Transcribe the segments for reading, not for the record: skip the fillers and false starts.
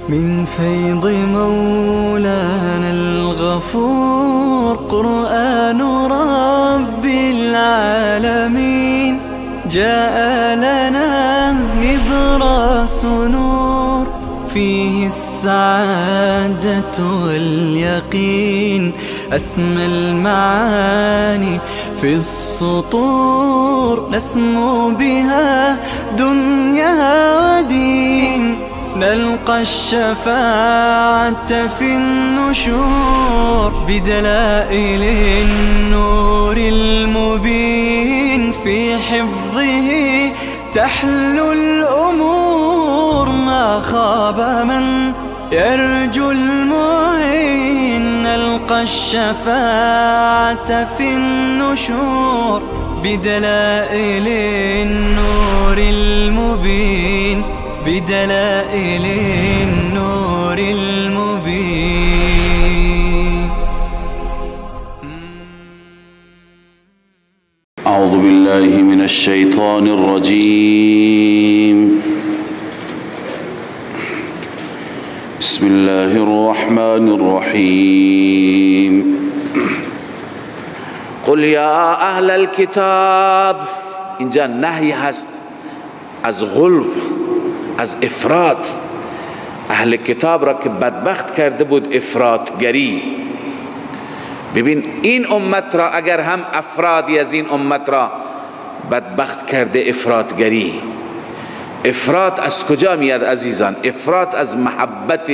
من فيض مولانا الغفور قرآن رب العالمين جاء لنا نبراس نور فيه السعادة واليقين أسمى المعاني في السطور نسمو بها دنيا ودين نلقى الشفاعة في النشور بدلائل النور المبين في حفظه تحلو الأمور ما خاب من يرجو المعين نلقى الشفاعة في النشور بدلائل النور المبين بدلائل النور المبين. أعوذ بالله من الشيطان الرجيم. بسم الله الرحمن الرحيم. قل یا اهل الكتاب. اینجا نهی هست از غلو، از افراط. اهل کتاب را که بدبخت کرده بود افراطگری. ببین این امت را اگر هم افرادی از این امت را بدبخت کرده افراطگری. افراط از کجا میاد عزیزان؟ افراط از محبت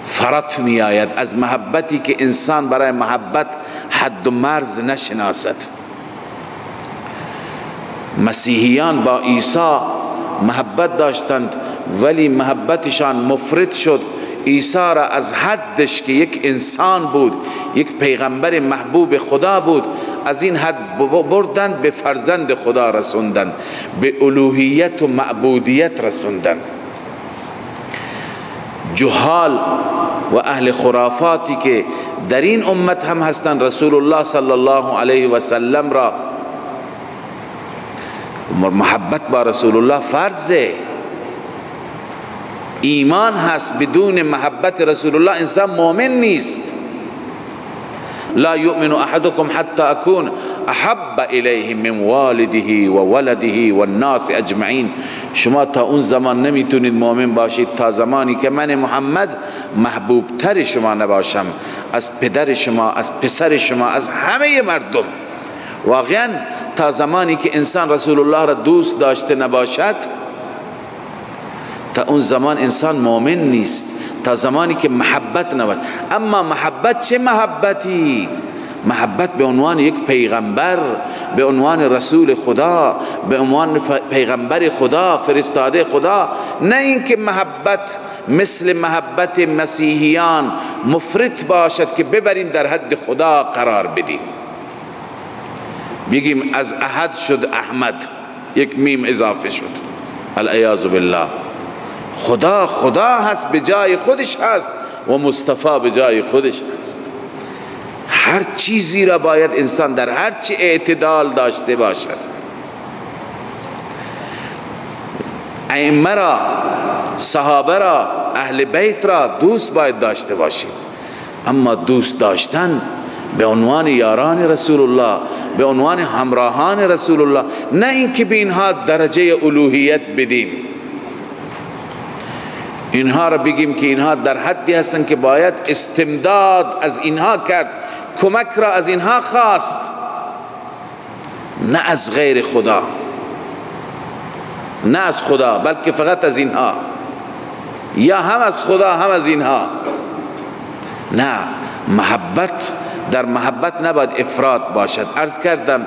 فرط میآید، از محبتی که انسان برای محبت حد و مرز نشناسد. مسیحیان با عیسی محبت داشتند ولی محبتشان مفرط شد. عیسی را از حدش که یک انسان بود، یک پیغمبر محبوب خدا بود، از این حد بردند، به فرزند خدا رسوندند، به الوهیت و معبودیت رسوندند. جهال و اهل خرافاتی که در این امت هم هستند، رسول الله صلی الله علیه و سلم را محبت با رسول الله فرضه، ایمان هست. بدون محبت رسول الله انسان مؤمن نیست. لا یؤمن احدکم حتی اکون احب الیه من والده و ولده والناس اجمعین. شما تا اون زمان نمیتونید مؤمن باشید تا زمانی که من محمد محبوب تر شما نباشم از پدر شما، از پسر شما، از همه مردم. واقعا تا زمانی که انسان رسول الله را دوست داشته نباشد، تا اون زمان انسان مؤمن نیست، تا زمانی که محبت نباشد. اما محبت چه محبتی؟ محبت به عنوان یک پیغمبر، به عنوان رسول خدا، به عنوان پیغمبر خدا، فرستاده خدا، نه اینکه محبت مثل محبت مسیحیان مفرط باشد که ببریم در حد خدا قرار بدیم، بگیم از احد شد احمد، یک میم اضافه شد، العیاذ بالله. خدا خدا هست، به جای خودش هست و مصطفی به جای خودش هست. هر چیزی را باید انسان در هر چی اعتدال داشته باشد. ائمه را، صحابه را، اهل بیت را دوست باید داشته باشیم، اما دوست داشتن به عنوان یاران رسول الله، به عنوان همراهان رسول الله، نه اینکه به اینها درجه الوهیت بدیم، اینها را بگیم که اینها در حدی هستند که باید استمداد از اینها کرد، کمک را از اینها خواست، نه از غیر خدا، نه از خدا، بلکه فقط از اینها، یا هم از خدا هم از اینها. نه، محبت در محبت نباید افراط باشد. عرض کردم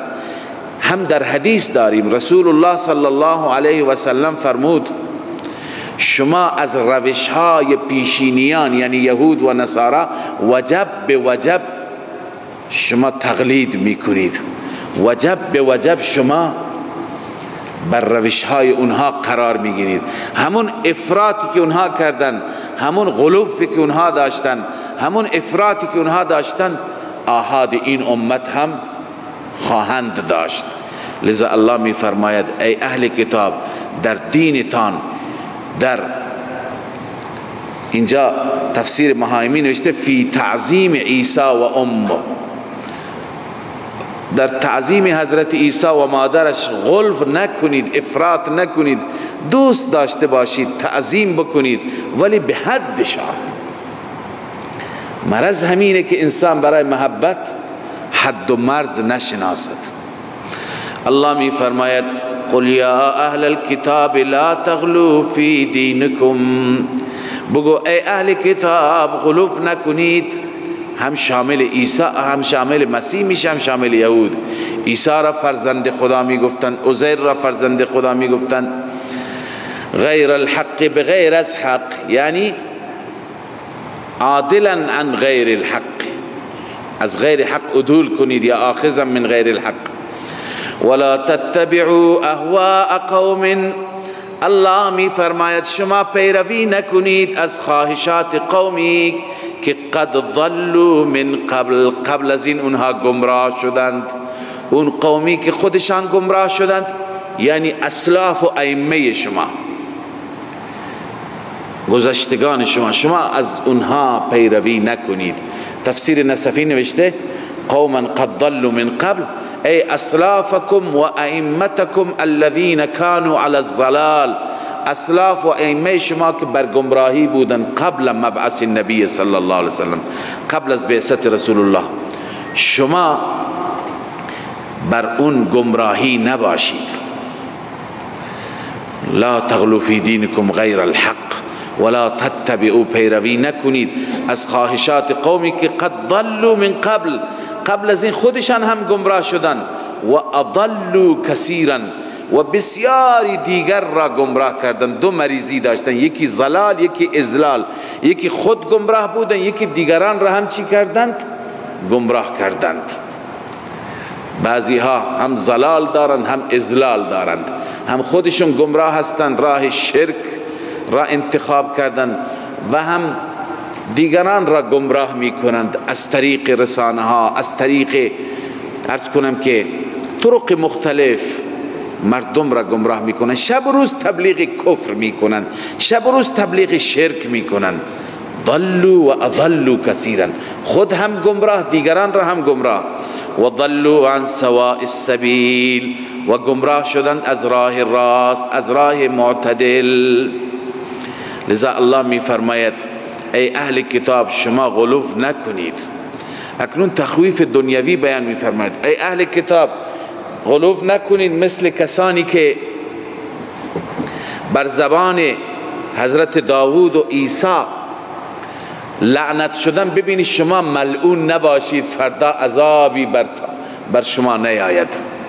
هم در حدیث داریم رسول الله صلی الله علیه و سلم فرمود شما از روش‌های پیشینیان یعنی یهود و نصارا وجب به وجب شما تقلید میکنید، وجب به وجب شما بر روش‌های اونها قرار میگیرید. همون افراطی که اونها کردن، همون غلوفی که اونها داشتن، همون افراطی که اونها داشتن، آحاد این امت هم خواهند داشت. لذا الله می فرماید ای اهل کتاب، در دینتان، در اینجا تفسیر مهایمی نوشته فی تعظیم عیسی و امه، در تعظیم حضرت عیسی و مادرش غلو نکنید، افراط نکنید، دوست داشته باشید، تعظیم بکنید، ولی به حدشان. مرض همینه که انسان برای محبت حد و مرز نشناسد. الله می فرماید قل یا اهل الكتاب لا تغلو فی دینکم، بگو ای اهل کتاب غلو نکنید. هم شامل عیسی، هم شامل مسیح میشه، هم شامل یهود. عیسی را فرزند خدا میگفتند، عزیر را فرزند خدا میگفتند. غیر الحق، بغیر از حق، یعنی عادلا عن غیر الحق، از غیر حق عدول کنید یا آخذا من غیر الحق. ولا تتبعوا اهواء قوم، الله می فرماید شما پیروی نکنید از خواهشات قومی که قد ضلوا من قبل، قبل از این اونها گمراه شدند. اون قومی که خودشان گمراه شدند یعنی اسلاف و ائمه شما، گذشتگان شما، شما از اونها پیروی نکنید. تفسیر نصفی نوشته قوما قد ضلوا من قبل ای اسلافکم و ائمتکم الذین كانوا علی الضلال، اسلاف و ائمه شما که بر گمراهی بودن قبل مبعث النبی صلی الله علیه وسلم، قبل از بعثت رسول الله، شما بر اون گمراهی نباشید. لا تغلو فی دینکم غیر الحق ولا تتبعوا، پیروی نکنید از خواهشات قومی که قد ضلوا من قبل، قبل از این خودشان هم گمراه شدن، و اضلوا کثیرا، و بسیاری دیگر را گمراه کردن. دو مریضی داشتن، یکی ضلال، یکی اضلال، یکی خود گمراه بودن، یکی دیگران را هم چی کردند؟ گمراه کردند. بعضی ها هم ضلال دارند هم اضلال دارند، هم خودشون گمراه هستند، راه شرک را انتخاب کردند، و هم دیگران را گمراه میکنند از طریق رسانه ها، از طریق عرض کنم که طرق مختلف مردم را گمراه میکنند. شب و روز تبلیغ کفر میکنند، شب و روز تبلیغ شرک میکنند. ضلوا و اضلوا کثیرا، خود هم گمراه، دیگران را هم گمراه. و ضلوا عن سواء السبیل، و گمراه شدند از راه راست، از راه معتدل. لذا الله می فرماید ای اهل کتاب شما غلو نکنید. اکنون تخویف دنیوی بیان می فرماید، ای اهل کتاب غلو نکنید مثل کسانی که بر زبان حضرت داوود و عیسی لعنت شدن. ببینید شما ملعون نباشید، فردا عذابی بر شما نیاید.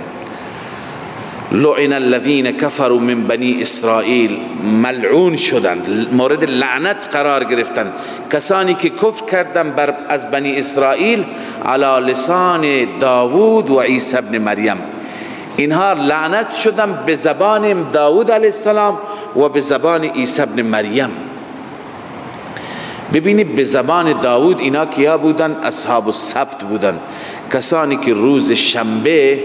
لعن الذین كفروا من بنی اسرائیل، ملعون شدند، مورد لعنت قرار گرفتند کسانی که کفر کردند از بنی اسرائیل علی لسان داوود و عیسی ابن مریم. اینها لعنت شدند به زبان داوود علیه السلام و به زبان عیسی ابن مریم. ببینید به زبان داوود اینا کیا بودند؟ اصحاب السبت بودند، کسانی که روز شنبه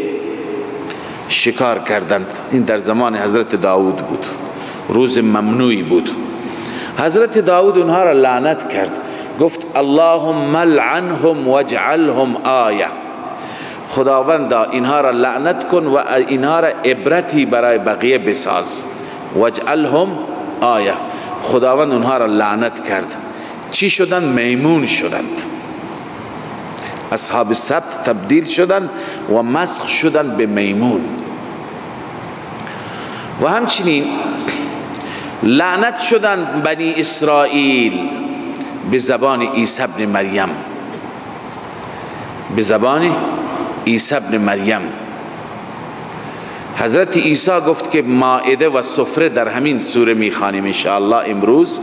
شکار کردند. این در زمان حضرت داود بود، روز ممنوعی بود. حضرت داود اونها را لعنت کرد، گفت اللهم لعنهم واجعلهم آیه، خداوندا اینها را لعنت کن و اینها را عبرتی برای بقیه بساز. واجعلهم آیه، خداوند اونها را لعنت کرد. چی شدند؟ میمون شدند. اصحاب سبت تبدیل شدند و مسخ شدند به میمون. و همچنین لعنت شدند بنی اسرائیل به زبان عیسی ابن مریم، به زبان عیسی ابن مریم. حضرت عیسی گفت که مائده و سفره در همین سوره میخوانیم انشاءالله امروز.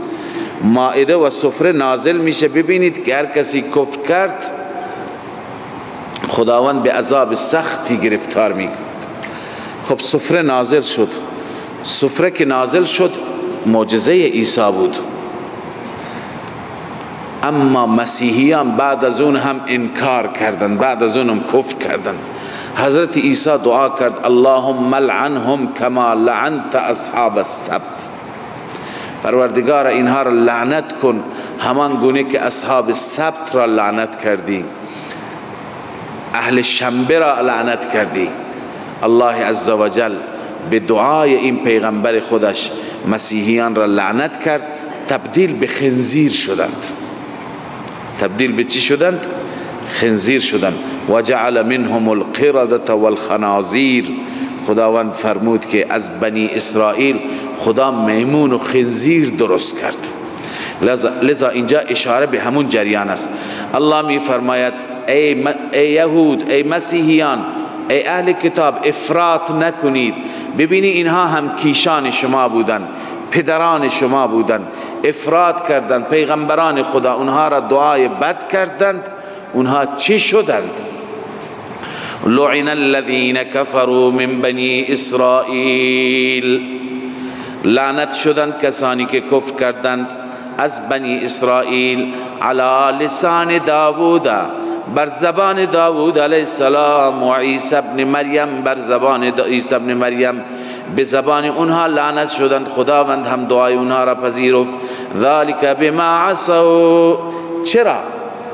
مائده و سفره نازل میشه، ببینید که هر کسی کفر کرد خداوند به عذاب سختی گرفتار میکند. خب سفره نازل شد، سفره که نازل شد معجزه عیسی بود، اما مسیحیان بعد از اون هم انکار کردند، بعد از اون هم کفر کردند. حضرت عیسی دعا کرد اللهم لعنهم کما لعنت اصحاب السبت. پروردگار اینها را لعنت کن همان گونه که اصحاب سبت را لعنت کردی، اهل شنبه را لعنت کردی. الله عزوجل به دعای این پیغمبر خودش مسیحیان را لعنت کرد، تبدیل به خنزیر شدند. تبدیل به چی شدند؟ خنزیر شدند. و جعل منهم القردة والخنازیر. خداوند فرمود که از بنی اسرائیل خدا میمون و خنزیر درست کرد. لذا اینجا اشاره به همون جریان است. الله می فرماید ای یهود، ای مسیحیان، ای اهل کتاب، افراط نکنید. ببینی اینها هم کیشان شما بودند، پدران شما بودند، افراط کردند، پیغمبران خدا اونها را دعای بد کردند، اونها چی شدند؟ لعن الذين كفروا من بني اسرائیل. لعنت شدند کسانی که کفر کردند از بنی اسرائیل، علی لسان داوود، بر زبان داوود علیه السلام، و عیسی ابن مریم، بر زبان عیسی ابن مریم، به زبان اونها لعنت شدند. خداوند هم دعای اونها را پذیرفت. ذالک بما عصوا. چرا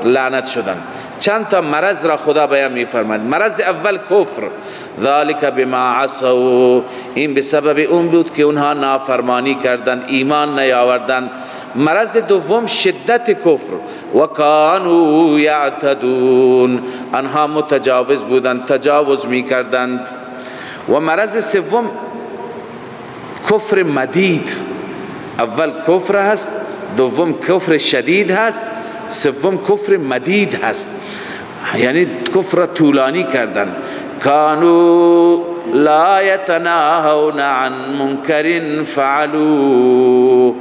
لعنت شدند؟ چند تا مرض را خدا بیان می‌فرماید. مرض اول کفر، ذالک بما عصوا، این به سبب اون بود که اونها نافرمانی کردند، ایمان نیاوردند. مرض دوم شدت کفر، و کانوا یعتدون، آنها متجاوز بودند، تجاوز می‌کردند. و مرض سوم کفر مدید. اول کفر هست، دوم کفر شدید هست، سوم کفر مدید هست، یعنی کفر طولانی کردن. کانوا لا یتناهون عن منکر فعلوا،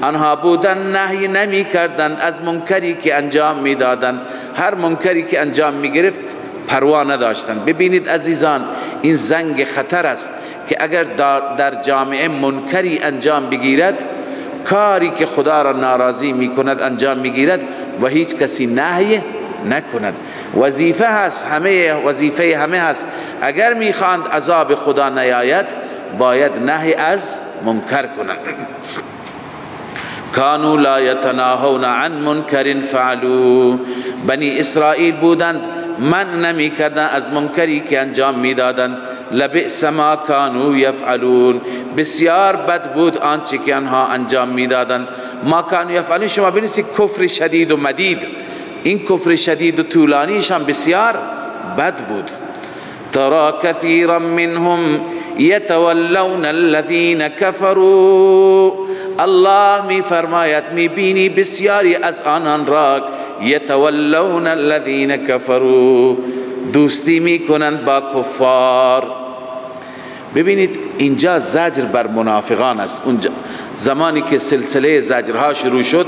آنها بودن نهی نمی کردند از منکری که انجام می دادند. هر منکری که انجام می گرفت پروا نداشتند. ببینید عزیزان، این زنگ خطر است که اگر در جامعه منکری انجام بگیرد، کاری که خدا را ناراضی می کند انجام می گیرد و هیچ کسی نهی نکند. وظیفه هست، همه وظیفه همه هست. اگر می خواند عذاب خدا نیاید، باید نهی از منکر کنند. کانوا لا یتناهون عن منکر فعلوا. بنی اسرائیل بودند من نمی کردند از منکری که انجام می دادند. لبئس ما کانوا یفعلون، بسیار بد بود آنچه که آنها انجام می دادند. ما کانوا یفعلون، شما ببینید کفر شدید و مدید، این کفر شدید و طولانیش هم بسیار بد بود. ترى كثيرا منهم يتولون الذين كفروا. الله می فرماید می بینی بسیاری از آنان را یتولون الذین كفروا، دوستی می کنند با کفار. ببینید اینجا زجر بر منافقان است. اونجا زمانی که سلسله زجرها شروع شد،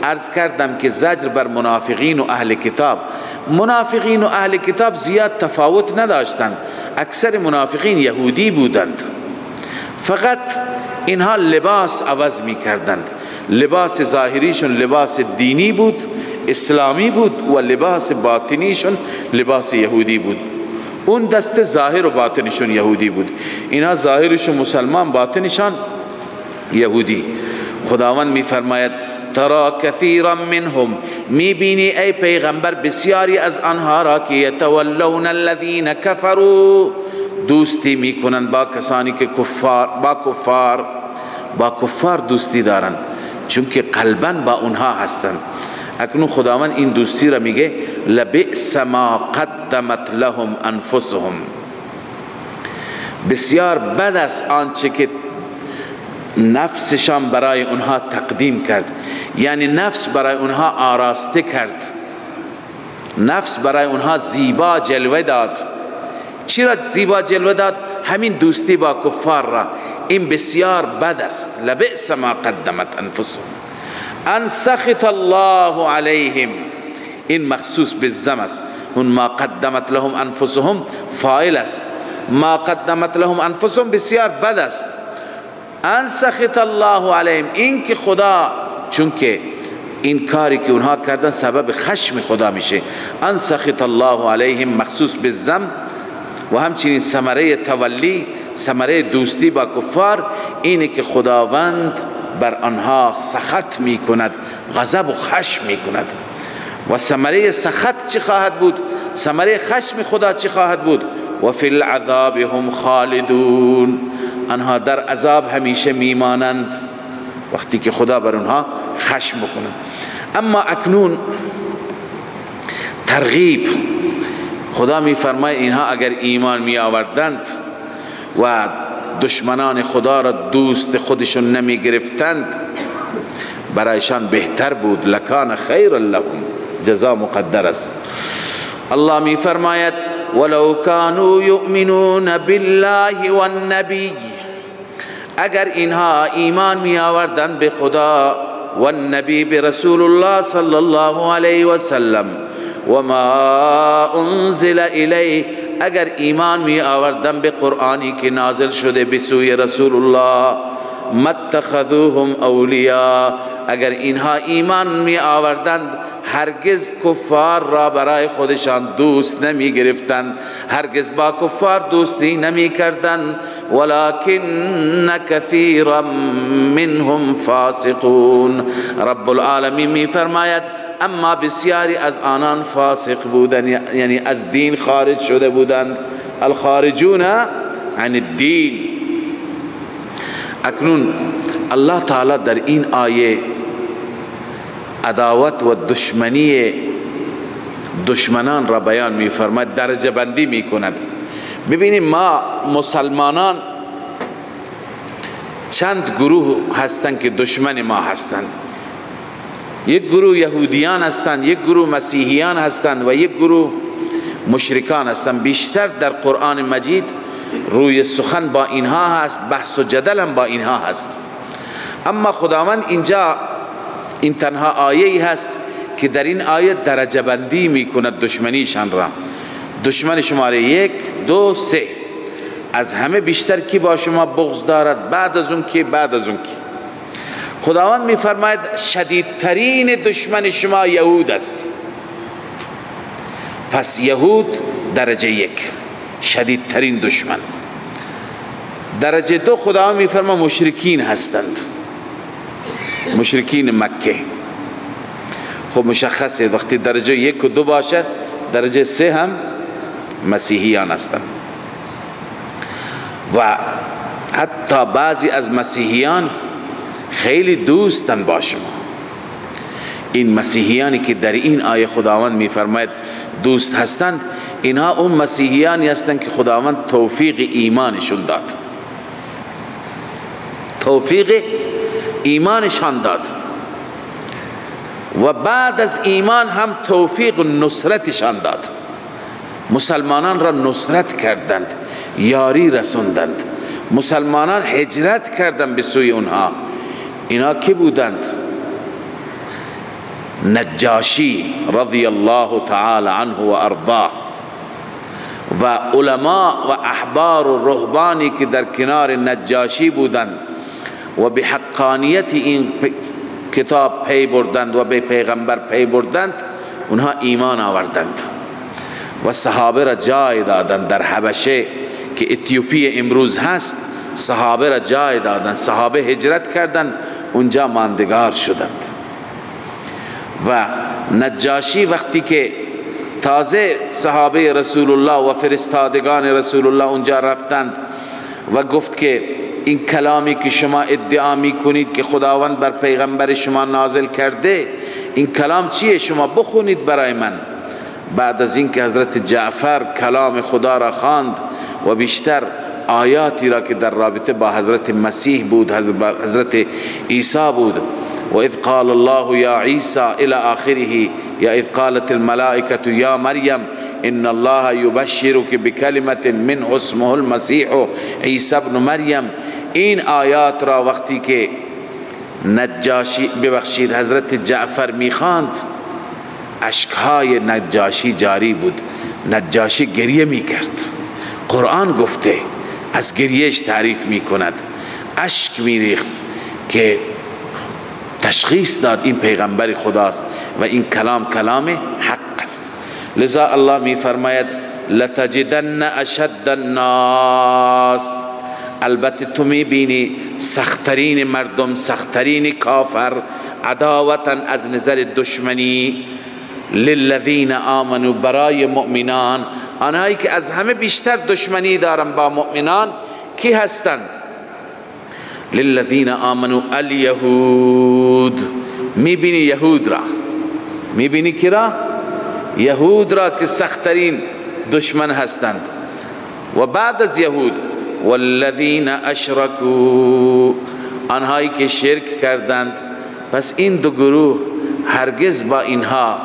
عرض کردم که زجر بر منافقین و اهل کتاب. منافقین و اهل کتاب زیاد تفاوت نداشتند، اکثر منافقین یهودی بودند، فقط اینها لباس عوض می کردند. لباس ظاهریشون لباس دینی بود، اسلامی بود، و لباس باطنیشون لباس یهودی بود. اون دست ظاهر و باطنشون یهودی بود، اینا ظاهرشون مسلمان، باطنشان یهودی. خداوند می فرماید ترى كثيرا منهم، می بینی ای پیغمبر بسیاری از آنها را که یتولون الذین كفروا، دوستی می کنند با کسانی که کفار، با کفار دوستی دارند، چون که قلبا با اونها هستند. اکنون خداوند این دوستی را میگه لبئس ما قدمت لهم انفسهم، بسیار بد است آنچه که نفسشان برای اونها تقدیم کرد، یعنی نفس برای اونها آراسته کرد، نفس برای اونها زیبا جلوه داد. چرا زیبا جلوه داد؟ همین دوستی با کفار را. این بسیار بد است. لبئس ما قدمت انفسهم ان سخط الله علیهم، این مخصوص بالزم است. اون ما قدمت لهم انفسهم فاعل است. ما قدمت لهم انفسهم بسیار بد است. ان سخط الله علیهم، این که خدا، چون که این کاری که اونها کردن سبب خشم خدا میشه. ان سخط الله علیهم مخصوص بالزم، و همچنین ثمره تولی، ثمره دوستی با کفار اینه که خداوند بر آنها سخط می کند، غضب و خشم می کند. و ثمره سخط چی خواهد بود؟ ثمره خشم خدا چی خواهد بود؟ و فی العذاب هم خالدون، آنها در عذاب همیشه میمانند وقتی که خدا بر آنها خشم بکند. اما اکنون ترغیب، خدا می فرماید اینها اگر ایمان می آوردند و دشمنان خدا را دوست خودشون نمی گرفتند برایشان بهتر بود، لکان خیر لهم، جزا مقدر است. الله می فرماید ولو کانوا یؤمنون بالله والنبی، اگر اینها ایمان می آوردند به خدا و النبی، به رسول الله صلی الله علیه و سلم، و ما انزل الیه، اگر ایمان می آوردن به قرآنی که نازل شده به سوی رسول الله، ما اتخذوهم اولیاء، اگر اینها ایمان می آوردند هرگز کفار را برای خودشان دوست نمی گرفتند، هرگز با کفار دوستی نمی کردند، ولکن کثیرا منهم فاسقون. رب العالمین می فرماید اما بسیاری از آنان فاسق بودند، یعنی از دین خارج شده بودند، الخارجون عن الدین. اکنون الله تعالی در این آیه عداوت و دشمنی دشمنان را بیان می فرماید، درجه بندی می کند. ببینیم ما مسلمانان چند گروه هستند که دشمن ما هستند. یک گروه یهودیان هستند، یک گروه مسیحیان هستند و یک گروه مشرکان هستند. بیشتر در قرآن مجید روی سخن با اینها هست، بحث و جدل هم با اینها هست. اما خداوند اینجا این تنها آیه هست که در این آیه درجه بندی می کند دشمنیشان را. دشمن شماره 1، 2، 3 از همه بیشتر کی با شما بغض دارد، بعد از اون کی، بعد از اون کی. خداوند می فرماید شدیدترین دشمن شما یهود است. پس یهود درجه 1، شدیدترین دشمن. درجه 2 خداوند می فرماید مشرکین هستند، مشرکین مکه. خب مشخصه وقتی درجه 1 و 2 باشد، درجه 3 هم مسیحیان هستند. و حتی بعضی از مسیحیان خیلی دوستن با شما. این مسیحیانی که در این آیه خداوند میفرماید دوست هستند، اینها اون مسیحیانی هستند که خداوند توفیق ایمانشون داد، توفیق ایمانشان داد و بعد از ایمان هم توفیق نصرتشان داد. مسلمانان را نصرت کردند، یاری رسوندند، مسلمانان هجرت کردند به سوی اونها. اینا کی بودند؟ نجاشی رضی الله تعالی عنه و ارضاه و علما و احبار و رهبانی که در کنار نجاشی بودند و به حقانیت این کتاب پی بردند و به پیغمبر پی بردند، اونها ایمان آوردند و صحابه را جای دادند در حبشه که اتیوپی امروز هست. صحابه را جای دادند، صحابه هجرت کردند، اونجا ماندگار شدند. و نجاشی وقتی که تازه صحابه رسول الله و فرستادگان رسول الله اونجا رفتند و گفت که این کلامی که شما ادعا می کنید که خداوند بر پیغمبر شما نازل کرده، این کلام چیه؟ شما بخونید برای من. بعد از اینکه حضرت جعفر کلام خدا را خواند و بیشتر آیاتی را که در رابطه با حضرت مسیح بود، حضرت عیسی بود، و اذ قال الله یا عیسی الى آخره، یا اذ قالت الملائکة یا مریم ان الله یبشرک بکلمة منه اسمه المسیح عیسی ابن مریم، این آیات را وقتی که نجاشی ببخشید حضرت جعفر میخواند، اشکهای نجاشی جاری بود، نجاشی گریه میکرد. قرآن گفته از گریهش تعریف میکند، اشک میریخت که تشخیص داد این پیغمبر خداست و این کلام کلام حق است. لذا الله میفرماید لتجدن اشد الناس، البته تو میبینی سخترین مردم، سخترین کافر، عداوتا از نظر دشمنی، للذین آمنوا برای مؤمنان، آنهایی که از همه بیشتر دشمنی دارن با مؤمنان کی هستند؟ للذین آمنوا الیهود. میبینی یهود را، میبینی کی را؟ یهود را که سخترین دشمن هستند. و بعد از یهود والذین اشرکوا، آنهایی که شرک کردند. پس این دو گروه هرگز با اینها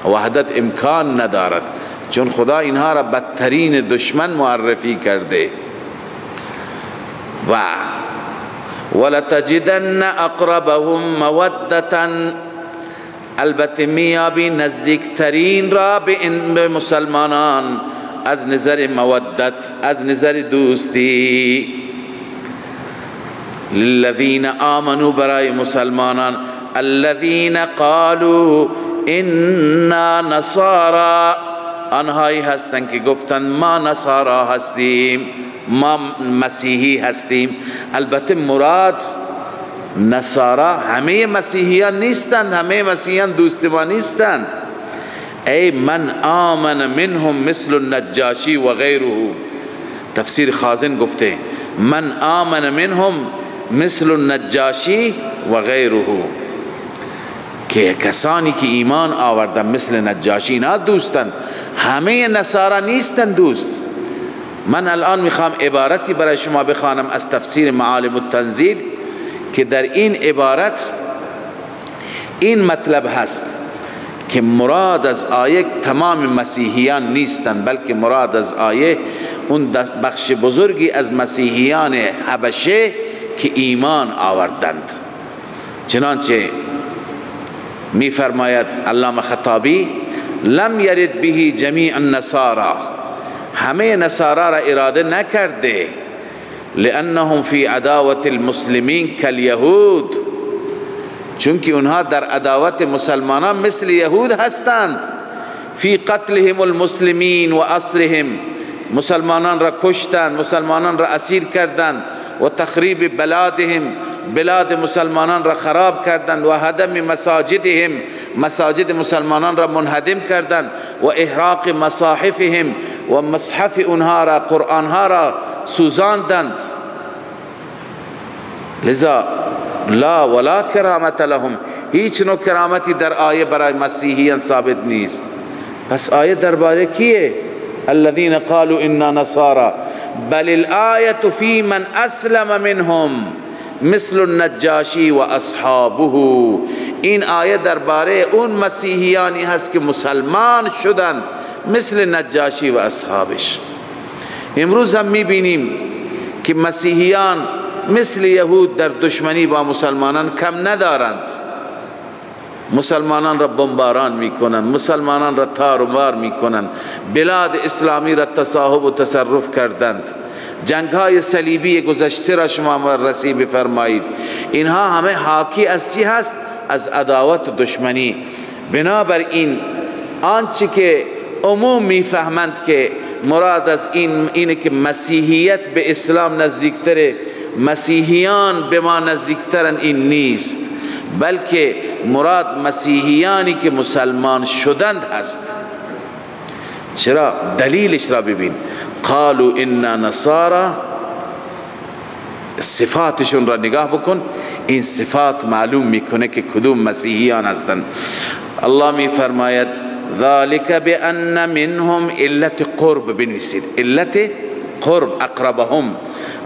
وحدت امکان ندارد، چون خدا اینها را بدترین دشمن معرفی کرده. و ولتجدن اقربهم مودة، البته میابی نزدیکترین را به مسلمانان از نظر مودت، از نظر دوستی. للذین آمنوا برای مسلمانان، الذین قالوا انا نصارا، آنهایی هستند که گفتند ما نصارا هستیم، ما مسیحی هستیم. البته مراد نصارا همه مسیحیان نیستند، همه مسیحیان دوست ما نیستند. ای من آمن منهم مثل النجاشی و غیره، تفسیر خازن گفته من آمن منهم مثل النجاشی و غیره، که کسانی که ایمان آوردن مثل نجاشی اینا دوستند، همه نصارا نیستند دوست. من الان میخوام عبارتی برای شما بخوانم از تفسیر معالم التنزیل که در این عبارت این مطلب هست که مراد از آیه تمام مسیحیان نیستند، بلکه مراد از آیه اون بخش بزرگی از مسیحیان حبشه که ایمان آوردند. چنانچه می فرماید علامه خطابی لم یرد به جمیع النصارا، همه نصارا را اراده نکرده، لانهم فی عداوت المسلمین کالیهود، چونکه اونها در عداوت مسلمانان مثل یهود هستند. فی قتلهم المسلمین و اسرهم، مسلمانان را کشتند، مسلمانان را اسیر کردند، و تخریب بلادهم، بلاد مسلمانان را خراب کردند، و هدم مساجدهم، مساجد مسلمانان را منهدم کردند، و احراق مصاحفهم، و مصحف اونها را، قرآنها را سوزاندند. لذا لا ولا کرامت لهم، هیچ نوع کرامتی در آیه برای مسیحیان ثابت نیست. پس آیه درباره کیه؟ الذين قالوا انا نصارى، بل الآیة فی من اسلم منهم مثل النجاشی و اصحابه. این آیه درباره اون مسیحیانی هست که مسلمان شدند مثل نجاشی و اصحابش. امروز هم میبینیم که مسیحیان مثل یهود در دشمنی با مسلمانان کم ندارند. مسلمانان را بمباران میکنند، مسلمانان را تارومار میکنند، بلاد اسلامی را تصاحب و تصرف کردند. جنگ های صلیبی گذشته را شما بررسی بفرمایید، اینها همه حاکی از چی هست؟ از عداوت و دشمنی. بنابراین آنچه که عموم میفهمند که مراد از این اینه که مسیحیت به اسلام نزدیکتره، مسیحیان به ما نزدیکترند، این نیست، بلکه مراد مسیحیانی که مسلمان شدند هست. چرا؟ دلیلش را ببین. قالوا انا نصارا، صفاتشون را نگاه بکن، این صفات معلوم میکنه که کدوم مسیحیان هستند. الله می فرماید ذالک بان منهم، علت قرب بنویسید، علت قرب، اقربهم،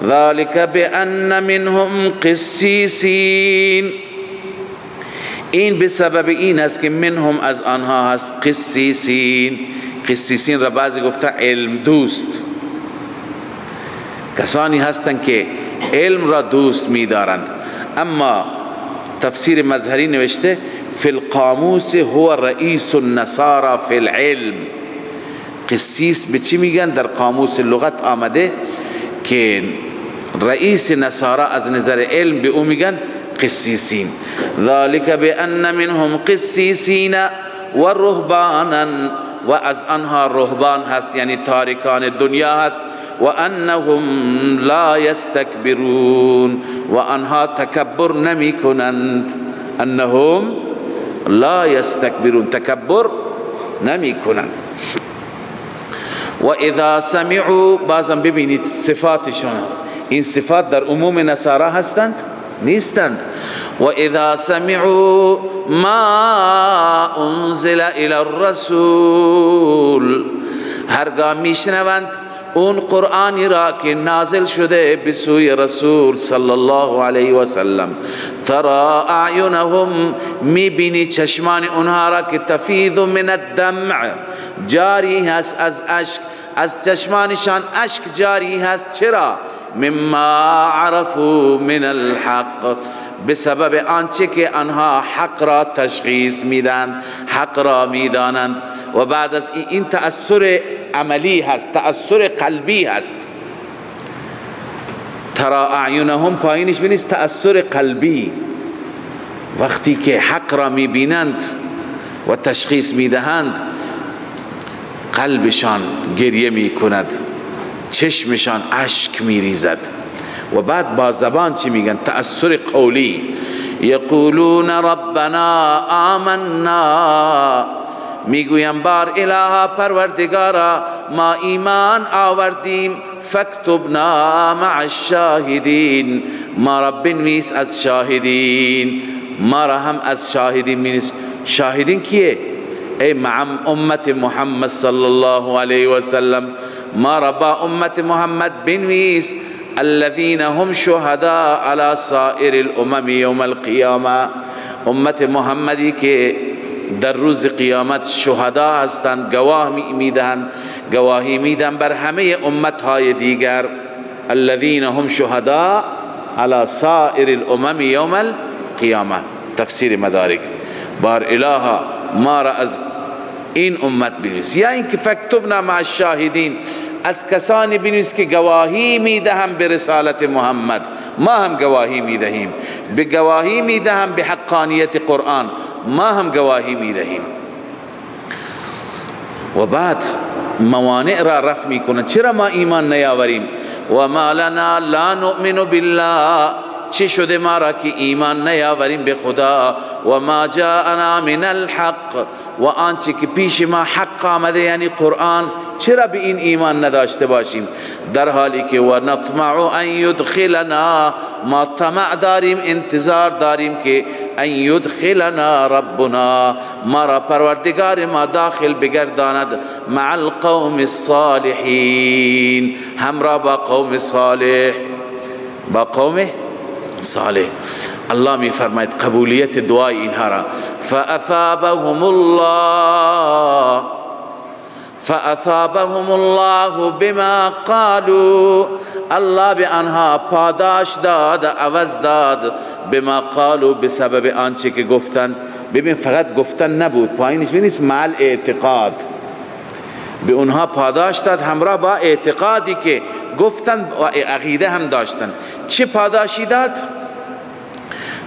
ذالک بان منهم قسیسین، این به سبب این است که منهم از آنها هست قسیسین. قسیسین را بعضی گفته علم دوست، کسانی هستند که علم را دوست می‌دارند. اما تفسیر مظهری نوشته فی القاموس هو رئیس النصارى فی العلم. قسیس به چی میگن؟ در قاموس لغت آمده که رئیس نصارا از نظر علم به او میگن قسیسین. ذالک بان منهم قسیسین و رهبانا، و از آنها رهبان هست، یعنی تارکان دنیا هست، و انهم لا یستکبرون، و آنها تکبر نمی کنند. انهم لا یستکبرون، تکبر نمی کنند. و اذا سمعوا، بازم ببینید صفاتشون، این صفات در عموم نصارا هستند؟ نیستند. و اذا سمعوا ما انزل الى الرسول، هرگاه میشنوند اون قرآنی را که نازل شده به سوی رسول صلی الله علیه و سلم، ترى اعینهم، میبینی چشمان اونها را که تفیض من الدمع، جاری هست از اشک، از چشمانشان اشک جاری هست. چرا؟ مما عرفوا من الحق، بسبب آنچه که آنها حق را تشخیص میدن، حق را میدانند. و بعد از این تأثر عملی هست، تأثر قلبی هست. ترى اعینهم، پایینش بینید تأثر قلبی، وقتی که حق را میبینند و تشخیص میدهند قلبشان گریه میکند، چشمشان اشک میریزد. و بعد با زبان چی میگن؟ تأثر قولی، یقولون ربنا آمنا، میگویم بار الها پروردگارا ما ایمان آوردیم، فاکتبنا مع الشاهدین، ما را بنویس از شاهدین، ما را هم از شاهدین بنویس. شاهدین کیه؟ ای مع امت محمد صلی الله علیه و سلم، ما را با امت محمد بنویس، الذين هم شهداء على سائر الامم یوم القیامه، امت محمدی که در روز قیامت شهدا هستند، گواه میدهند، گواهی میدهند بر همه امت های دیگر. الذين هم شهداء على سائر الامم یوم القیامه. تفسیر مدارک. بار الها ما را از این امت بنویس، یا اینکه فاکتبنا مع الشاهدین، از کسانی بنویس که گواهی میدهم به رسالت محمد، ما هم گواهی میدهیم، به گواهی میدهم به حقانیت قرآن، ما هم گواهی میدهیم. و بعد موانع را رفع میکنند. چرا ما ایمان نیاوریم؟ و ما لنا لا نؤمن بالله، چه شده ما را که ایمان نیاوریم به خدا؟ و ما جاءنا من الحق، و آنچه که پیش ما حق آمده یعنی قرآن، چرا به این ایمان نداشته باشیم؟ در حالی که و نطمع ان یدخلنا، ما طمع داریم، انتظار داریم که ان یدخلنا ربنا، ما را پروردگار ما داخل بگرداند، مع القوم الصالحین، همراه با قوم صالح، با قوم صالح. الله می فرماید قبولیت دعای اینها را، فاثابهم الله، فاثابهم الله بما قالوا، الله به آنها پاداش داد، عوض داد، بما قالوا، بسبب آنچه که گفتند. ببین فقط گفتن نبود، پایینش ببینید مع الاعتقاد، به اونها پاداش داد همراه با اعتقادی که گفتن و عقیده هم داشتن. چه پاداشی داد؟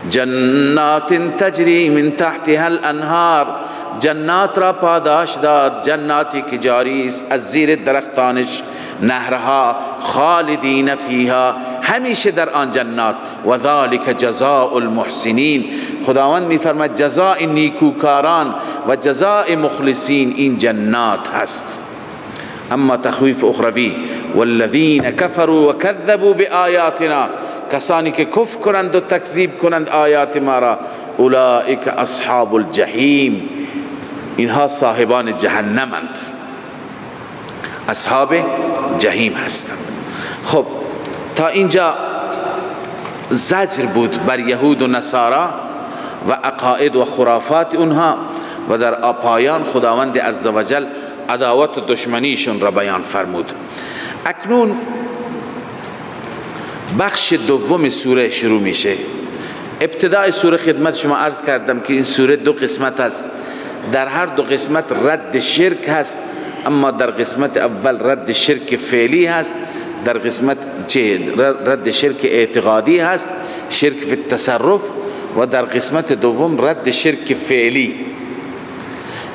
جنات تجری من تحتها الانهار، جنات را پاداش داد، جناتی که جاری است از زیر درختانش نهرها، خالدین فیها، همیشه در آن جنات. و ذلک جزاء المحسنین، خداوند میفرماید جزاء نیکوکاران و جزاء مخلصین این جنات هست. اما تخویف اخروی، والذین کفروا وکذبوا بآیاتنا، کسانی که کفر کنند و تکذیب کنند آیات ما را، اولئک اصحاب الجحیم، اینها صاحبان جهنمند، اصحاب جحیم هستند. خب تا اینجا زجر بود بر یهود و نصارا و عقاید و خرافات اونها، و در پایان خداوند عزوجل عداوت و دشمنیشون را بیان فرمود. اکنون بخش دوم سوره شروع میشه. ابتدای سوره خدمت شما عرض کردم که این سوره دو قسمت است، در هر دو قسمت رد شرک هست، اما در قسمت اول رد شرک فعلی هست، در قسمت رد شرک اعتقادی هست، شرک فی التصرف، و در قسمت دوم رد شرک فعلی.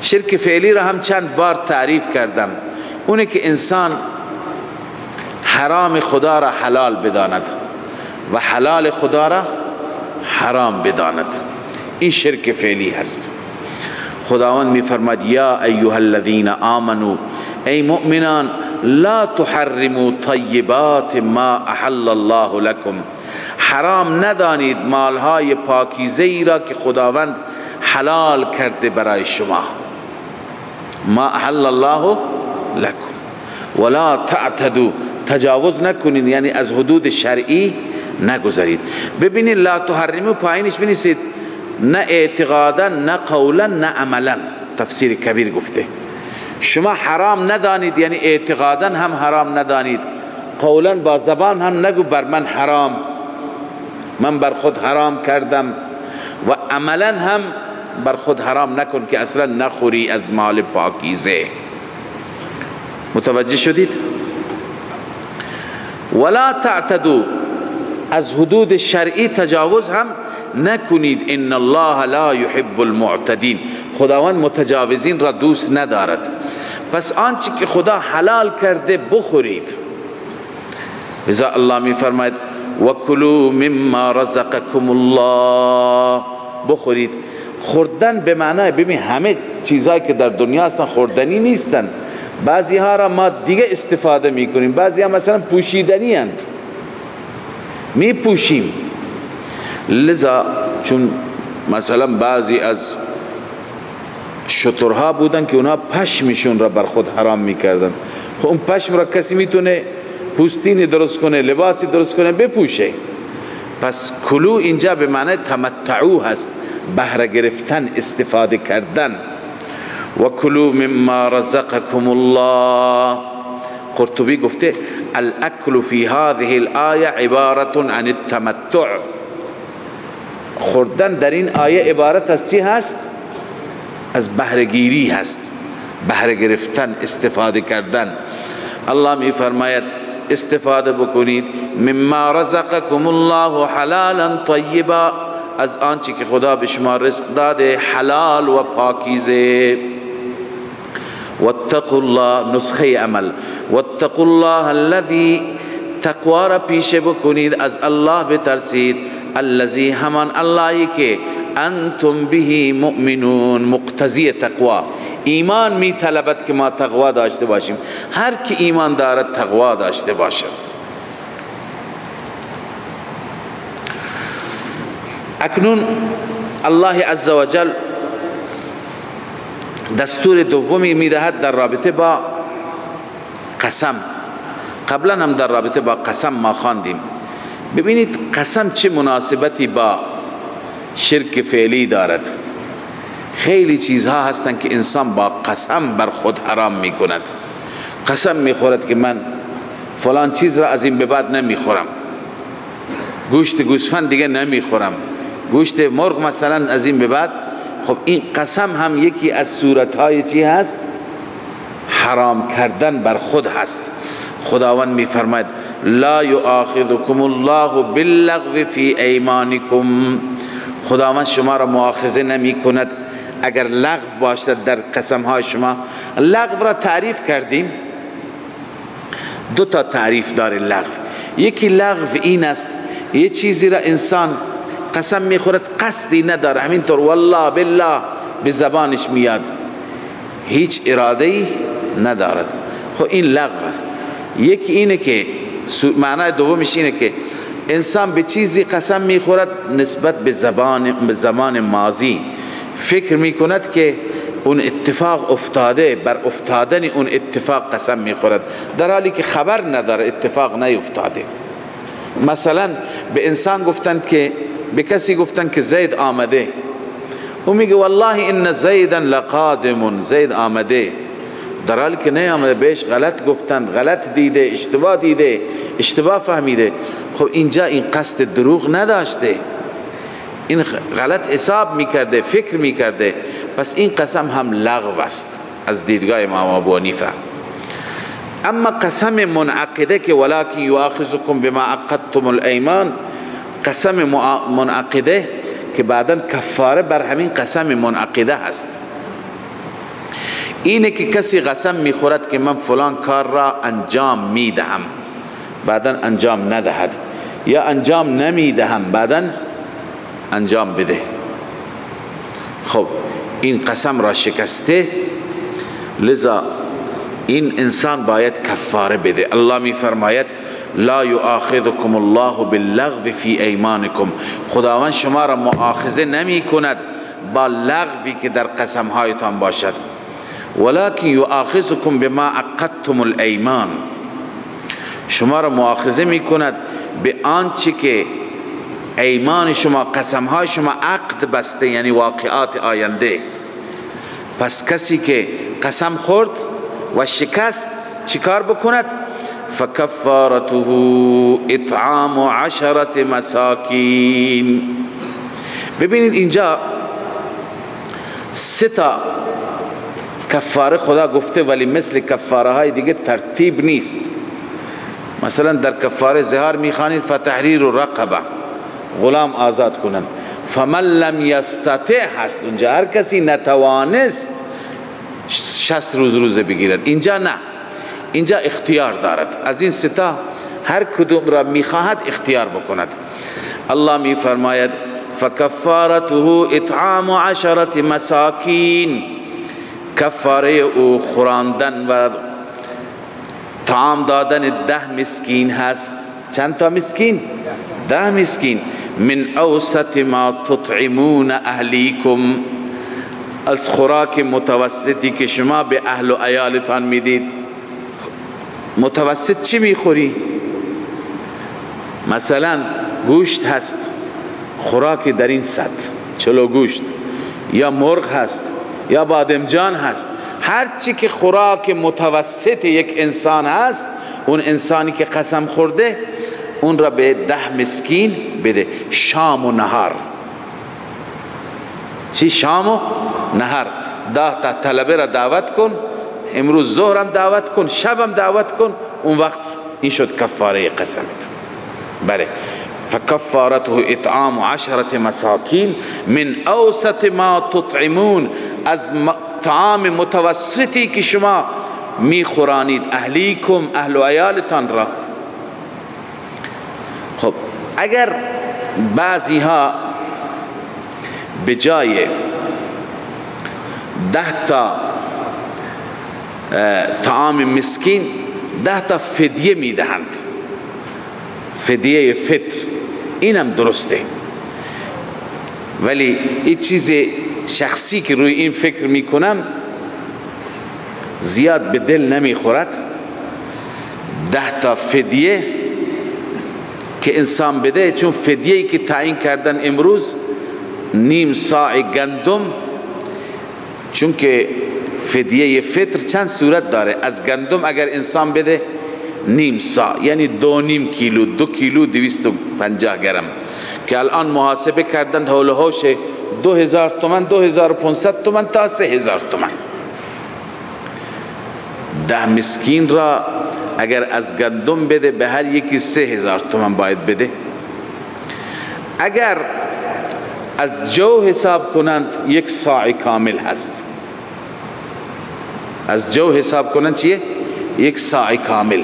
شرک فعلی را هم چند بار تعریف کردم، اونه که انسان حرام خدا را حلال بداند و حلال خدا را حرام بداند. این شرک فعلی هست. خداوند می فرماید یا ایها الذین آمنوا، ای مؤمنان، لا تحرموا طیبات ما احل الله لكم، حرام ندانید مالهای پاکیزه ای را که خداوند حلال کرده برای شما. ما احل الله لكم ولا تعتدوا، تجاوز نکنید، یعنی از حدود شرعی نگذارید. ببینید لا تحرموا پایینش بنویسید نه اعتقادا، نه قولا، نه عملا. تفسیر کبیر گفته شما حرام ندانید، یعنی اعتقادا هم حرام ندانید، قولا با زبان هم نگو بر من حرام، من بر خود حرام کردم، و عملا هم بر خود حرام نکن که اصلا نخوری از مال پاکیزه. متوجه شدید؟ ولا تعتدوا، از حدود شرعی تجاوز هم نکنید. ان الله لا يحب المعتدین، خداوند متجاوزین را دوست ندارد. پس آنچه که خدا حلال کرده بخورید. لذا الله می فرماید وکلوا مما رزقکم الله، بخورید. خوردن به معنای، ببین همه چیزایی که در دنیا هستن خوردنی نیستن، بعضی ها را ما دیگه استفاده میکنیم، بعضی ها مثلا پوشیدنی هستند، میپوشیم. لذا چون مثلا بعضی از شترها بودن که اونها پشمشون را بر خود حرام میکردن، خب اون پشم را کسی میتونه پوستینی درست کنه، لباسی درست کنه، بپوشه. پس کلو اینجا به معنی تمتعو هست، بهره گرفتن، استفاده کردن. و کلو مما رزقکم الله، قرطبی گفته الاکل فی هذه الآیه عبارت عن التمتع، خوردن در این آیه عبارت از چی هست؟ از بهره‌گیری هست، بهره گرفتن، استفاده کردن. الله می فرماید استفاده بکنید مما رزقکم الله حلالا طیبا، از آنچه که خدا به شما رزق داده حلال و پاکیزه. واتقوا الله، نسخه عمل، واتقوا الله الذی، تقوا را پیشه بکنید، از الله بترسید، الذی همان اللهی که انتم به مؤمنون، مقتضی تقوا. ایمان می طلبد که ما تقوا داشته باشیم، هر کی ایمان دارد تقوا داشته باشد. اکنون الله عزوجل دستور دومی میدهد در رابطه با قسم. قبلا هم در رابطه با قسم ما خواندیم. ببینید قسم چه مناسبتی با شرک فعلی دارد. خیلی چیزها هستند که انسان با قسم بر خود حرام میکند. قسم میخورد که من فلان چیز را از این به بعد نمیخورم، گوشت گوسفند دیگه نمیخورم، گوشت مرغ مثلا از این به بعد. خب این قسم هم یکی از صورتهای چی هست؟ حرام کردن بر خود هست. خداوند میفرماید لا یؤاخذکم الله باللغو فی ایمانکم، خداوند شما را مؤاخذه نمی کند اگر لغو باشد در قسم های شما. لغو را تعریف کردیم، دو تا تعریف داره لغو. یکی لغو این است یه چیزی را انسان قسم میخورد قصدی نداره، همینطور والله بالله به زبانش میاد، هیچ اراده‌ای ندارد، خب این لغو است. یکی اینه که معنای دومش اینه که انسان به چیزی قسم میخورد نسبت به زمان ماضی، فکر میکند که اون اتفاق افتاده، بر افتادن اون اتفاق قسم میخورد، در حالی که خبر نداره، اتفاق نیفتاده. مثلا به انسان گفتند که، به کسی گفتند که زید آمده، او میگه والله ان زیدا لقادم، زید آمده، در حالی که نیامده، بهش غلط گفتند، غلط دیده، اشتباه دیده، اشتباه فهمیده. خب اینجا این قصد دروغ نداشته، این غلط حساب میکرده، فکر میکرده، پس این قسم هم لغو است از دیدگاه امام ابو حنیفه. اما قسم منعقده که ولکن یؤاخذکم بما عقدتم الایمان، قسم منعقده که بعدا کفاره بر همین قسم منعقده هست، اینه که کسی قسم میخورد که من فلان کار را انجام میدهم، بعدا انجام ندهد، یا انجام نمیدهم بعدا انجام بده. خب این قسم را شکسته، لذا این انسان باید کفاره بده. الله می فرماید لا یؤاخذکم الله باللغو فی ایمانکم، خداوند شما را مؤاخذه نمی کند با لغوی که در قسم هایتان باشد، ولکن یؤاخذکم بما عقدتم الایمان، شما را مؤاخذه می کند به آنچه که ایمان شما، قسم های شما عقد بسته، یعنی واقعات آینده. پس کسی که قسم خورد و شکست چیکار بکند؟ فکفارته اطعام 10 مساکین. ببینید اینجا 3 تا کفاره خدا گفته، ولی مثل کفاره های دیگه ترتیب نیست. مثلا در کفاره ظهار میخوانید فتحریر رقبه، غلام آزاد کنند. فمن لم یستطع هست اونجا، هر کسی نتوانست 60 روز روزه بگیرد. اینجا نه، اینجا اختیار دارد، از این 3 تا هر کدوم را میخواهد اختیار بکند. الله میفرماید فکفارته اطعام 10 مساکین، کفاره او خوراندن و طعام دادن 10 مسکین هست. چند تا مسکین؟ 10 مسکین. من اوسط ما تطعمون اهلیکم، از خوراک متوسطی که شما به اهل و عیالتان میدید. متوسط چی میخوری؟ مثلا گوشت هست، خوراک در این سطح، چلو گوشت، یا مرغ هست، یا بادمجان هست. هر چی که خوراک متوسط یک انسان هست، اون انسانی که قسم خورده اون را به 10 مسکین بده، شام و نهار. چی؟ شام و نهار. 10 تا طلبه را دعوت کن، امروز ظهرم دعوت کن، شبم دعوت کن، اون وقت این شد کفاره قسمت. بله، فکفارته اطعام 10 مساکین من اوسط ما تطعمون، از طعام متوسطی که شما میخورانید، اهلیکم، اهل و عیالتان را. خب اگر بعضی ها به جای 10 تا طعام مسکین 10 تا فدیه میدهند، فدیه فطر، اینم درسته، ولی این چیز شخصی که روی این فکر میکنم زیاد به دل نمیخورد. 10 تا فدیه که انسان بده، چون فدیه‌ای که تعیین کردن امروز نیم صاع گندم، چون که فدیه فطر چند صورت داره. از گندم اگر انسان بده نیم صاع، یعنی 2.5 کیلو، 2 کیلو 250 گرم، که الان محاسبه کردن حول و حوش 2000 تومن، 2500 تومن تا 3000 تومن. 10 مسکین را اگر از گندم بده به هر یکی 3000 تومن باید بده. اگر از جو حساب کنند 1 صاع کامل هست. از جو حساب کنند چیه؟ 1 صاع کامل.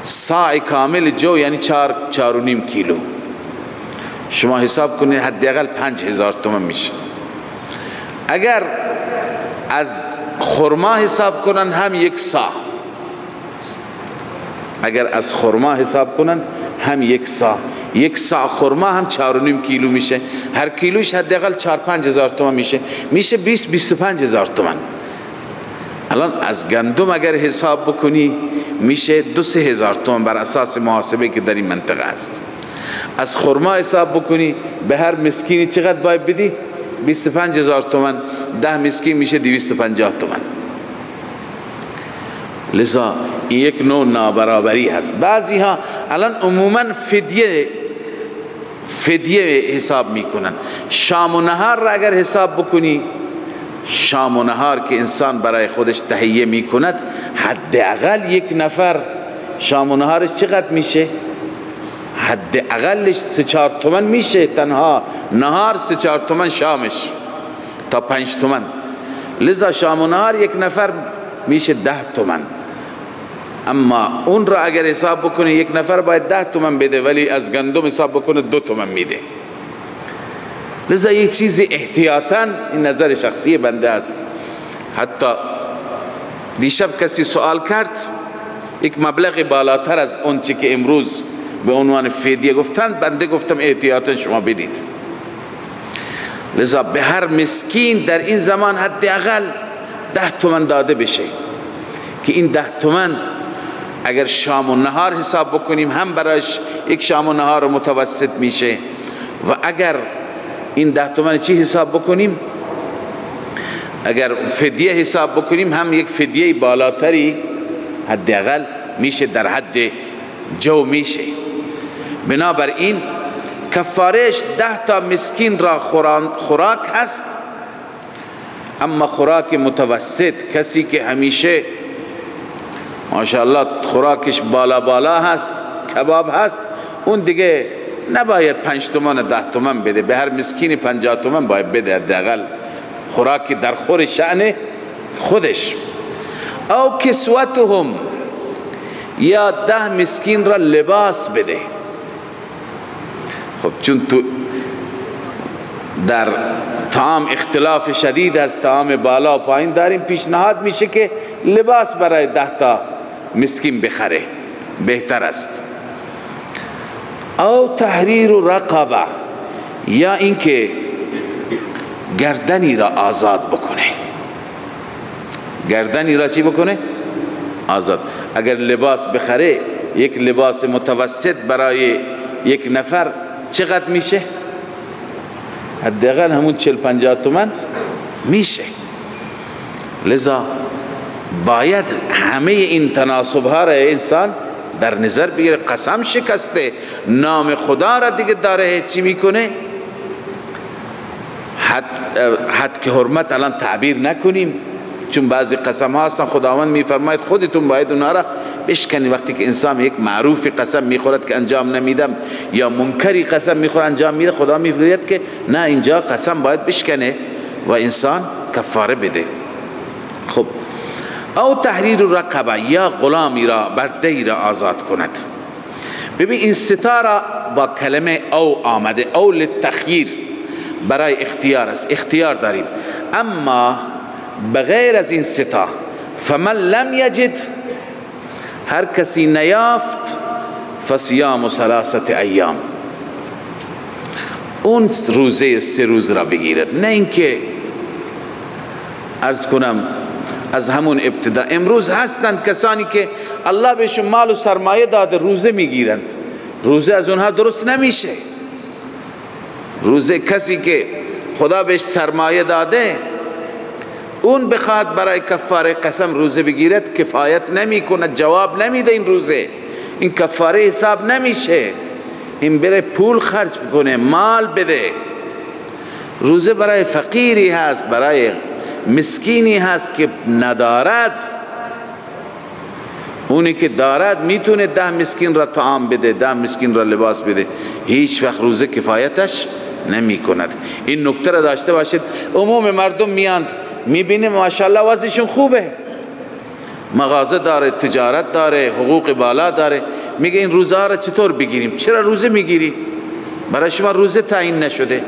صاع کامل جو یعنی 4-4.5 کیلو. شما حساب کنید حداقل 5000 تومن میشه. اگر از خرما حساب کنند هم 1 صاع، اگر از خرما حساب کنند هم 1 صاع، 1 صاع خرما هم 4.5 کیلو میشه. هر کیلوش حداقل 4-5 هزار تومن میشه، میشه 20-25 هزار تومن. الان از گندم اگر حساب بکنی میشه 2-3 هزار تومن بر اساس محاسبه که در این منطقه است. از خرما حساب بکنی به هر مسکینی چقدر باید بدی؟ 25 هزار تومن. 10 مسکین میشه 250 تومن. لذا این یک نوع نابرابری هست. بعضی ها الان عموما فدیه حساب میکنن. شام و نهار را اگر حساب بکنی، شام و نهار که انسان برای خودش تهیه میکند، حداقل یک نفر شام و نهارش چقدر میشه؟ حداقلش 3-4 تومن میشه. تنها نهار 3-4 تومن، شامش تا 5 تومن. لذا شام و نهار یک نفر میشه 10 تومن. اما اون را اگر حساب بکنه یک نفر باید 10 تومن بده، ولی از گندم حساب بکنه 2 تومن میده. لذا یک چیزی احتیاطاً، این نظر شخصی بنده است. حتی دیشب کسی سوال کرد، یک مبلغ بالاتر از اون چی که امروز به عنوان فدیه گفتن، بنده گفتم احتیاطاً شما بدید. لذا به هر مسکین در این زمان حداقل 10 تومن داده بشه که این 10 تومن اگر شام و نهار حساب بکنیم هم برایش یک شام و نهار متوسط میشه، و اگر این 10 تومن چی حساب بکنیم، اگر فدیه حساب بکنیم هم یک فدیه بالاتری حداقل میشه، در حد جو میشه. بنابراین کفارش 10 تا مسکین را خوراک هست. اما خوراک متوسط، کسی که همیشه ماشاءالله خوراکش بالا بالا هست، کباب هست، اون دیگه نباید 5 تومن و 10 تومن بده، به هر مسکینی 50 تومن باید بده حداقل، خوراک در خور شأن خودش. او کسوتهم، یا 10 مسکین را لباس بده. خب چون تو در طعام اختلاف شدید است، طعام بالا و پایین داریم، پیشنهاد میشه که لباس برای 10 تا مسکین بخره، بهتر است. او تحریر رقبه، یا اینکه گردنی را آزاد بکنه. گردنی را چی بکنه؟ آزاد. اگر لباس بخره، یک لباس متوسط برای یک نفر چقدر میشه؟ حداقل همون 40-50 تومن میشه. لذا باید همه این تناسب ها را انسان در نظر بگیره. قسم شکسته، نام خدا را دیگه داره چی میکنه؟ حد که حرمت الان تعبیر نکنیم، چون بعضی قسم ها هستن خداوند میفرماید خودتون باید اونها را بشکنید. وقتی که انسان یک معروفی قسم میخورد که انجام نمیدم، یا منکری قسم میخورد انجام میده، خدا میگوید که نه، اینجا قسم باید بشکنه و انسان کفاره بده. خب او تحریر رقبه، یا غلامی را، برده را آزاد کند. ببین این ستاره با کلمه او آمده، او للتخییر، برای اختیار است، اختیار داریم. اما بغیر از این ستا، فمن لم یجد، هر کسی نیافت، فصیام 3 ایام، اون روزه 3 روز را بگیرد. نه اینکه عرض کنم از همون ابتدا. امروز هستند کسانی که الله بهشون مال و سرمایه داده، روزه میگیرند، روزه از اونها درست نمیشه. روزه کسی که خدا بهش سرمایه داده، اون بخواد برای کفاره قسم روزه بگیرد، کفایت نمی کند، جواب نمیده این روزه، این کفاره حساب نمیشه. این بره پول خرج بکنه، مال بده. روزه برای فقیری هست، برای مسکینی هست که ندارد. اونی که دارد میتونه 10 مسکین را طعام بده، 10 مسکین را لباس بده، هیچ وقت روزه کفایتش نمی کند. این نکته را داشته باشید. عموم مردم میاند میبینه ماشاءالله وضعشون خوبه، مغازه داره، تجارت داره، حقوق بالا داره، میگه این روزه ها را چطور بگیریم؟ چرا روزه میگیری؟ برای شما روزه تعیین نشده،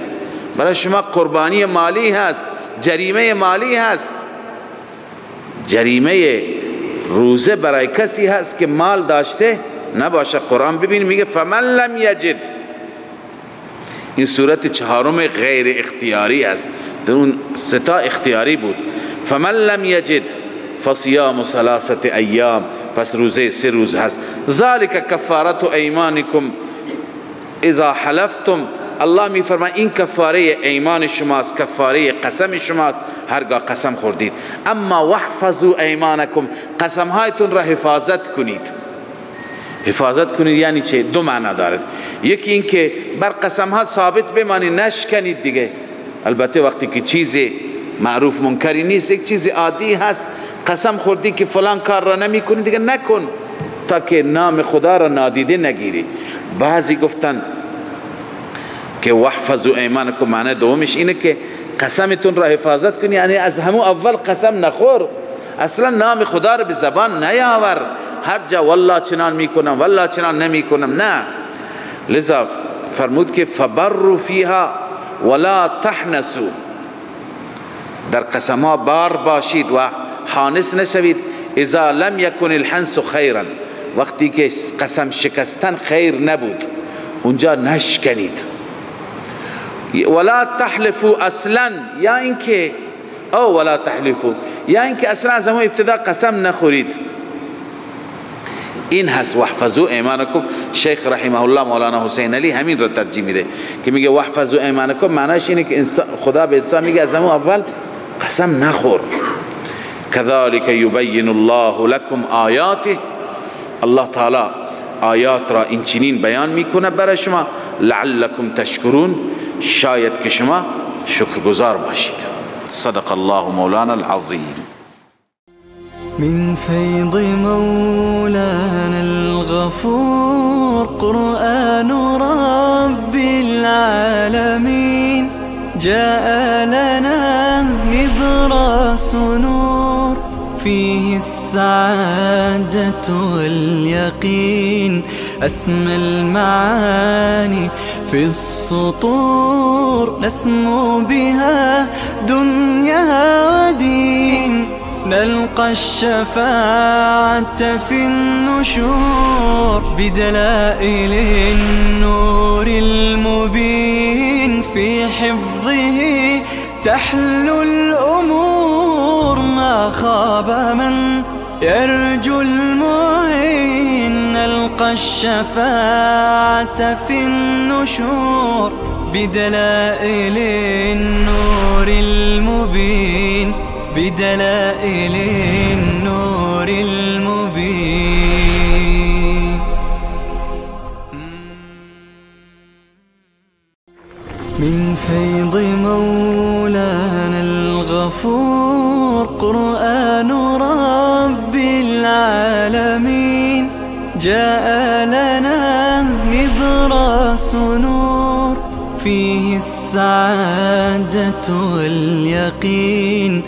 برای شما قربانی مالی هست، جریمه مالی هست. جریمه روزه برای کسی هست که مال داشته نباشه. قرآن ببین میگه فمن لم یجد، این صورت 4 غیر اختیاری است، در اون ستا اختیاری بود. فمن لم یجد فصیام 3 ایام، پس روزه 3 روز هست. ذالک کفارت ایمانکم اذا حلفتم، الله می فرماید این کفاره ایمان شماست، کفاره قسم شماست هرگاه قسم خوردید. اما واحفظوا ایمانکم، قسم هایتون را حفاظت کنید. حفاظت کنید یعنی چه؟ 2 معنا دارد. یکی این که بر قسم ها ثابت بمانید، نشکنید دیگه. البته وقتی که چیز معروف منکری نیست، یک چیز عادی هست، قسم خوردی که فلان کار را نمی کنی، دیگه نکن تا که نام خدا را نادیده نگیری. بعضی گفتن که واحفظوا ایمانکم، معنی دومش اینه که قسمتون را حفاظت کنی، یعنی از همون اول قسم نخور، اصلا نام خدا را به زبان نیاور، هر جا والله چنان میکنم، والله چنان نمیکنم، نه. لذا فرمود که فبروا فیها ولا تحنسوا، در قسمها بار باشید و حانس نشوید. اذا لم يكن الحنس خیرا، وقتی که قسم شکستن خیر نبود اونجا نشکنید. ولا تحلفوا اصلا، یا اینکه او ولا تحلفوا، یا اینکه اصلا از همون ابتدا قسم نخورید. این هست واحفظوا ایمانکم. شیخ رحمه الله مولانا حسین علی همین رو ترجیح میده که میگه واحفظوا ایمانکم، معنیش اینه که خدا به انسان میگه از همون اول قسم نخور. كذلك يبين الله لكم آیاته، الله تعالی آیات را این چنین بیان میکنه برای شما، لعلکم تشکرون، شاید که شما شکرگزار باشید. صدق الله مولانا العظیم. من فیض مولانا الغفور قرآن رب العالمین جاء لنا نبراس نور فيه السعادة واليقين أسمى المعاني في السطور نسمو بها دنيا ودين نلقى الشفاعة في النشور بدلائل النور المبين في حفظه تحلو الأمور ما خاب من يرجو المعين نلقى الشفاعة في النشور بدلائل النور المبين بدلائل النور المبين. من فيض مولانا الغفور قرآن رب العالمين جاء لنا نبراس نور فيه السعادة واليقين.